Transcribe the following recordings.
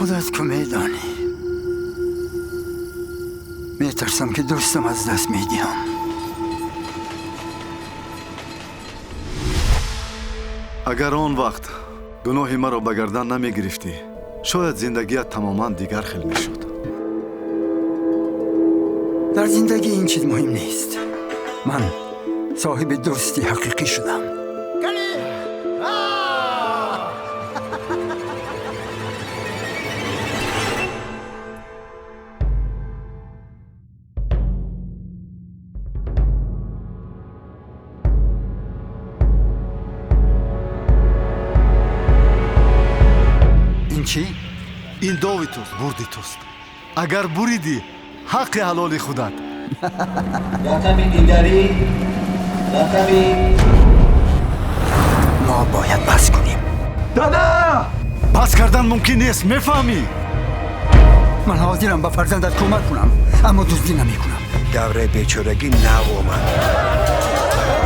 Худат ку медонӣ. Метарсам ки дӯстам аз даст медиҳам. Агар он вақт гуноҳи маро ба гардан намегирифтӣ, шояд зиндагият тамоман дигар хел мешуд. Дар зиндагӣ ин чиз муҳим нест. Ман соҳиби дӯсти ҳақиқӣ шудам. Ин чӣ? Ин дови туст, бурди туст. Агар буридӣ, ҳаққи ҳалоли худат. Рақами дигарӣ, рақами Мо бояд бас кунем. Дада! Бас кардан мумкин нест, мефаҳмӣ? Ман ҳозирам ба фарзандат кӯмак кунам, аммо дуздӣ намекунам. Давраи бечорагӣ нав омад.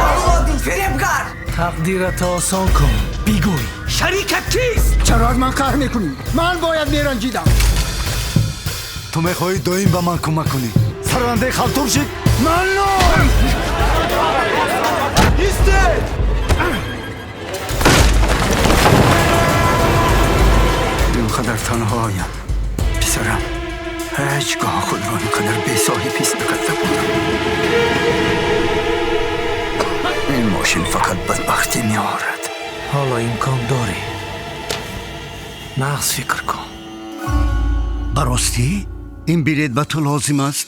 Авлоди фиребгар! Тақдирата осон кун, бигӯй шарикат кист? Чаро аз ман қаҳр мекунӣ? Ман бояд меранҷидам. Ту мехоҳӣ доим ба ман кӯмак кунӣ? Сарандаи халтур шид? Маннон! Истед! Инқадар танҳоям, писарам. Ҳеҷ гоҳ худро инқадар бесоҳиб ҳис накарда будам. Ин мошин фақат бадбахтӣ меорад. Ҳоло имкон дорӣ, нағз фикр кун. Ба ростӣ ин билет ба ту лозим аст?